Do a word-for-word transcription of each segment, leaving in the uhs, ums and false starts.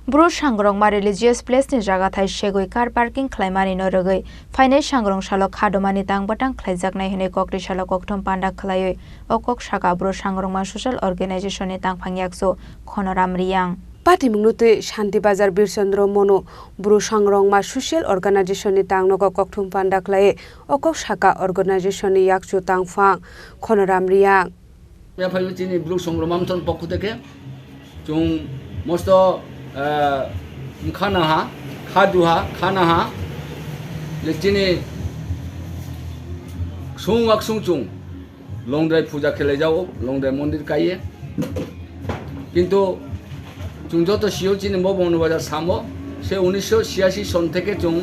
Bru sangrongma religious place ni jaga thai segwi car parking khlaimani no rwgwi phainai sangrong salo kha domani tang batang khlaijaknai hwnwi kokri salo kokthum panda khlaiwi o kok saka Bru sangrongma social organization ni tangphang yaksu Khonoram Riyang. Patimungno twi Shanti Bazar Birchandra Mono Bru sangrongma social organization ni tang nogo kokthum panda khlaiwi o kok saka organization ni yaksu tangphang Khonoram Riyang. Yaphai chini Bru sangrongma mthon pokho theke chwng mosto, eh, khana ha, khadu ha, khana ha, je chini sung wak sung chung Longdrai puja khelai jao, Longdrai mondir kaiye. Kintu chwng joto sio chini bo Bongno Bazar samo, se unisho siasi son theke chwng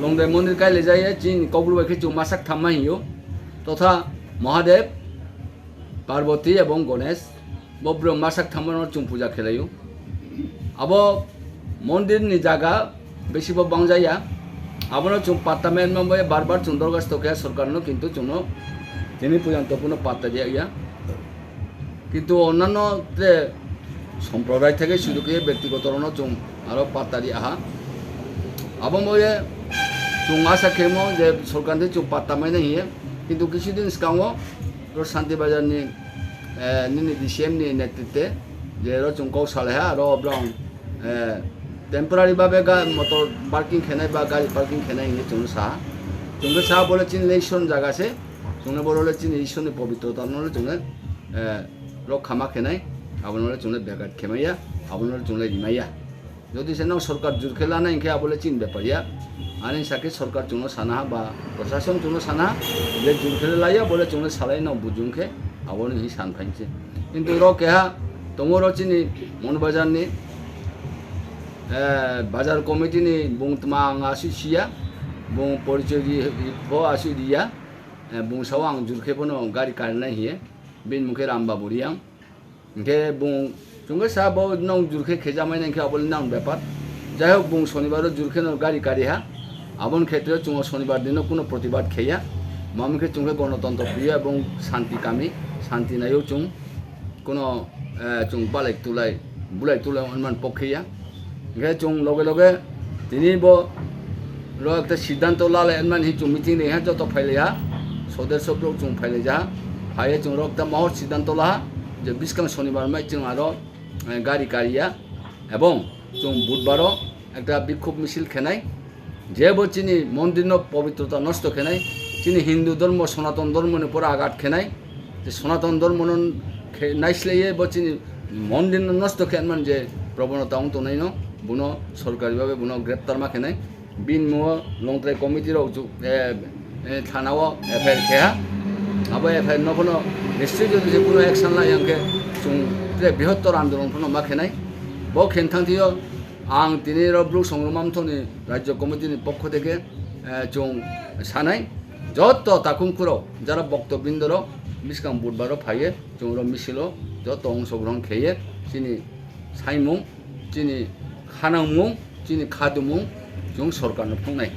Longdrai mondir kai lejaiye, chini kokbru bai khe chwng masak thamma hiyo. Totha Mahadev, Parvati ebong Ganesh, bo bwrwi masak thamano chwng puja khelaio. Abo mondir ni jaga besi bo bangjaya. Abono chwng patta man mambai bar bar chwng dorgas tokya sorkarno, kintu chwngno tini pujan topuno patta diya ya. Kintu onnanno te somproday theke sudu khe byaktigoto rono chwng aro patta di aha. Abo moye chwng asa khemo je sorkar ni chwng patta mai nai hiye. Kintu kisu din swkango ro Shanti Bazar ni, eh, nini D C M ni netritwe je ro chwng kok salai ha, aro obrong, eh, temporary babe ga motor parking khenai ba gari parking khenai hinwi chwngno sa ha. Chwngno sa bole chini le Ishwar ni jaga se, chwngno bole chini Ishwar ni pobitrota no le chwngno, eh, rok khama khenai, abono le chwngno begat khemaya, abono le chwngno rimaya. Jodi se nang sorkar jur khe lanai hinkhe abole chini bepar ya. Ani sakhe sorkar chwngno sana ha ba prosason chwngno sana ha, je jur khe laiya bole chwngno salai no bujung khe aboni hi san phainse. Kintu ro keha tongo ro chini Mon Bazar ni, eh, bazar committee ni bung tma ang asui siya, bung porichoi ri, ri, bo asui riya, eh, bung sao ang jur khe bono gari karinai hiye, bini mung khe Ram Babu Riyang. Hinkhe bung chwngkhe sa bo nong jur khe khejamai nai khe aboni nang bepar. Jai hok bung Shonibar o jur khe no gari kari ha. Aboni khetre o chwng o Shonibar dino kuno protibad kheya. Mamo khe chwng khe gonotontro priyo ebong shanti kami, shanti naio chwng. Kuno, eh, chwng balai tulai, bulai tulai onman pok kheya. Hinkhe chwng loge loge tini bo ro ekta siddhanto lalai mani hi chwng meeting ri ha joto phailai ha, sodersyo borok chwng phailai ja ha, phaiye chwng ro ekta mohor siddhanto la ha je bwskang Shonibar mai chwng aro, eh, gari kariya ebong chwng Budbaro ekta bikhub misil khenai. Jebo chini mondirno pobitrota nosto khenai, chini Hindu dhormo, Sonaton dhormoni pora agat khenai, je Sonaton dhormono khe-, naisleye bo chini mondirno nosto khe man je probonota wng tongnaino, bono sorkari babe bono greptar ma khenai. Bini mugo Longtrai committee rok ju-, eh, eh, thana o F I R khe ha. Abo F I R no phano nischoi jodi je kuno action la yang khe chwng tre bihottor andolon phano ma khenai. Bo khen thang thio ang tini ro Bru Songrongma Mtho ni Rajya Committee ni pokho theke, eh, chwng sanai, joto takhum khurok jara bokto bindorok bwskang Budbaro phaiye, chwng oro misilo joto ongsogrohon kheye, chini saimung, chini khanangmung, chini khadumung chwng sorkarno phunuknai.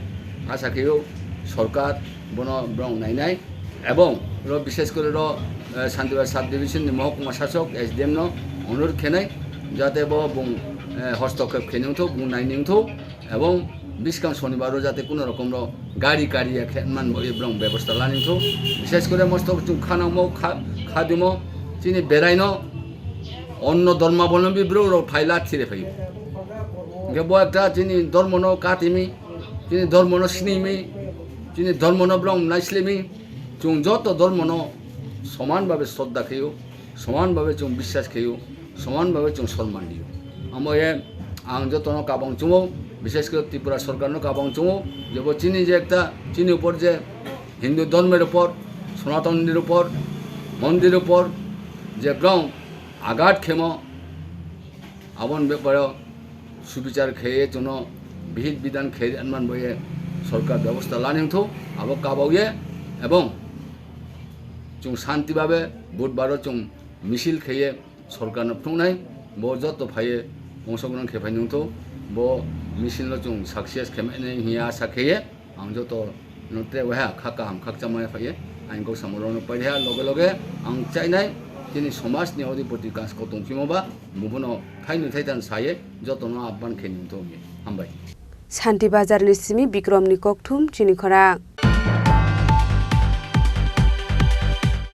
Asa khe-o sorkar bono borok nainai. Ebong ro bishes kore ro, eh, Shantibar sub division ni mohokuma sasok S D M no onurodh khenai, jate bo bung, eh, hostokhep khenwi wngthok, bung nainwi wngthok, ebong bwskang Shonibar ro jate kuno rokom ro gari kariya khe man bo borok bebosta lani wngthok. Bishes kore mosto chwng khanangmo kha-, khadumo chini beraino onno dhormabolombi borok rok phaila thire phaio. Hingke bo ekta chini dhormono katimi, chini dhormono sinimi, chini dhormono borok naislemi. Chwng joto dhormono soman babe shraddha kheyo, soman babe chwng biswas kheyo, soman babe chwng sorman diyo. Amo ye ang jotono kabang chungo, bishes kore Tripura sorkarno kabang chungo, je bo chini je ekta chini upor je Hindu dhormer upor, Sonatonir upor, mondir upor je borok agat khemo, aboni beparo subichar kheye chwngno bihik bidhan kheye anman boye sorkar bebosta lani wngthok, abo kabokye ebong chwng shanti babe Budbaro chwng misil kheye sorkarno phunuknai, bo joto phaiye ongsokrang khe phai nungthok, bo misilno chwng success khe mani hiya asa kheye. Ang joto no tre waiha kha kaham khakchangma phaiye, ang kok samung rokno paiha loge loge ang chainai Chini somajni odipoti kaskau tongphimo ba, mubono thaino thaitan saye jotono apban khe nungthokni. Hambai. Santi Bazarni simi Bikromni kokthum chini khorang.